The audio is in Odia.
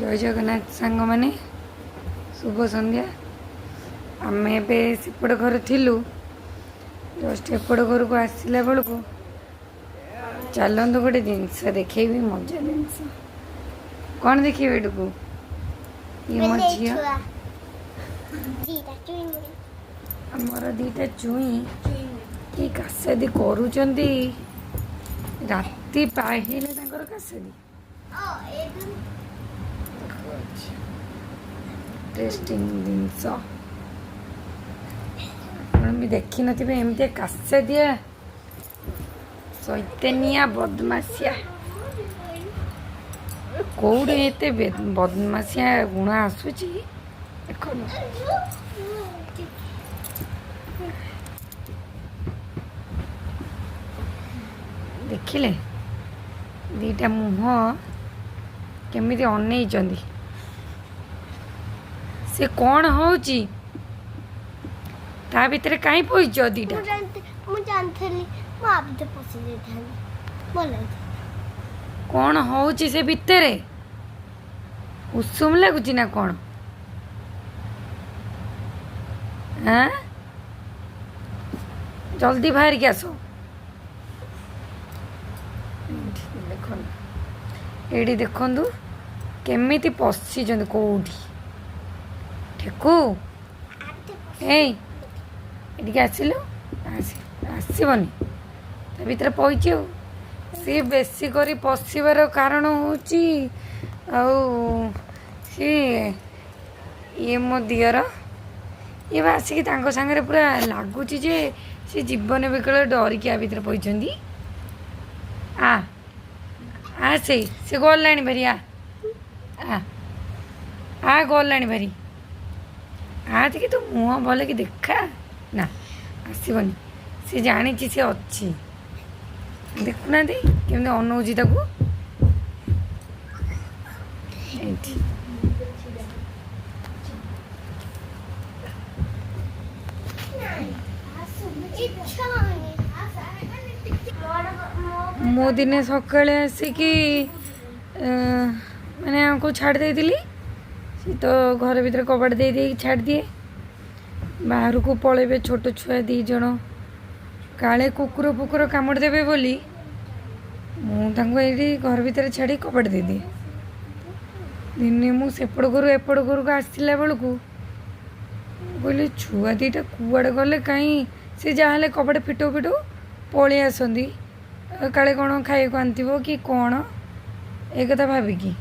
ଜୟ ଜଗନ୍ନାଥ ସାଙ୍ଗମାନେ, ଶୁଭ ସନ୍ଧ୍ୟା। ଆମେ ଏବେ ସେପଟ ଘରେ ଥିଲୁ, ଜଷ୍ଟ ଏପଟ ଘରକୁ ଆସିଲା ବେଳକୁ ଚାଲନ୍ତୁ ଗୋଟେ ଜିନିଷ ଦେଖେଇବି, ମଜା ଜିନିଷ। କ'ଣ ଦେଖେଇବି ଏଠୁକୁ? ଇଏ ମୋ ଝିଅ। ଦିଟା ଚୁଇଁ। ଆମର ଦୁଇଟା ଚୁଇଁ କି କାସାଦି କରୁଛନ୍ତି, ରାତି ପାହିଲେ ତାଙ୍କର କାସାଦି। ଇଣ୍ଟରେଷ୍ଟିଂ ଜିନିଷ, ଆପଣ ବି ଦେଖିନଥିବେ ଏମିତିଆ କାସାଦିଆ, ସୈତାନିଆ, ବଦମାସିଆ। କୋଉଠି ଏତେ ବଦମାସିଆ ଗୁଣ ଆସୁଛି ଦେଖନ୍ତୁ। ଦେଖିଲେ ଦିଟା ମୁହଁ କେମିତି ଅନେଇଛନ୍ତି? ସେ କ'ଣ ହଉଛି ତା ଭିତରେ? କାହିଁ ପଇଛ ଦିଟା? ମୁଁ ଜାଣିଥିଲି, ମୁଁ ଆ ଭିତରେ ପଶି ଯାଇଥାନ୍ତି, ଭଲ ହେଇଥାନ୍ତା। କ'ଣ ହଉଛି ସେ ଭିତରେ? ଉଷୁମ ଲାଗୁଛି ନା କ'ଣ? ଆଁ, ଜଲ୍ଦି ବାହାରିକି ଆସ। ଏଇଠି ଦେଖନ୍ତୁ, ଏଇଠି ଦେଖନ୍ତୁ କେମିତି ପଶିଛନ୍ତି କୋଉଠି। ଠେକୁ, ଏଇ ଏଠିକି ଆସିଲୁ। ଆସି ଆସିବନି, ତା ଭିତରେ ପଇଛି। ଆଉ ସିଏ ବେଶୀ କରି ପଶିବାର କାରଣ ହେଉଛି, ଆଉ ସିଏ ଇଏ ମୋ ଦିଅର, ଇଏ ବା ଆସିକି ତାଙ୍କ ସାଙ୍ଗରେ ପୁରା ଲାଗୁଛି ଯେ ସେ ଜୀବନ ବିକଳରେ ଡରିକି ଆ ଭିତରେ ପଇଛନ୍ତି। ଆ ଆ, ସେଇ ସେ ଗଲାଣି ଭାରି। ଆ ଆ ଆ, ଗଲାଣି ଭାରି। ଆ ଟିକେ, ତୋ ମୁହଁ ଭଲ କି ଦେଖା। ନା, ଆସିବନି, ସେ ଜାଣିଛି ସେ ଅଛି। ଦେଖୁନାହାନ୍ତି କେମିତି ଅନଉଛି ତାକୁ ଏଇଠି। ଇଚ୍ଛା ହଉନି ମୋର ମୁଁ ଦିନେ ସକାଳେ ଆସିକି ମାନେ ଆଙ୍କୁ ଛାଡ଼ି ଦେଇଥିଲି। ସେ ତ ଘର ଭିତରେ କବାଟ ଦେଇ ଦେଇକି ଛାଡ଼ିଦିଏ, ବାହାରକୁ ପଳେଇବେ ଛୋଟ ଛୁଆ ଦୁଇ ଜଣ, କାଳେ କୁକୁର ଫୁକୁର କାମୁଡ଼ି ଦେବେ ବୋଲି ମୁଁ ତାଙ୍କୁ ଏଇଠି ଘର ଭିତରେ ଛାଡ଼ି କବାଟ ଦେଇଦିଏ। ଦିନେ ମୁଁ ସେପଟ ଘରୁ ଏପଟ ଘରକୁ ଆସିଲା ବେଳକୁ ମୁଁ କହିଲି, ଛୁଆ ଦୁଇଟା କୁଆଡ଼େ ଗଲେ? କାହିଁ ସେ ଯାହାହେଲେ କବାଟ ଫିଟଉ ଫିଟଉ ପଳେଇ ଆସନ୍ତି, କାଳେ କ'ଣ ଖାଇବାକୁ ଆଣିଥିବ କି କ'ଣ, ଏ କଥା ଭାବିକି।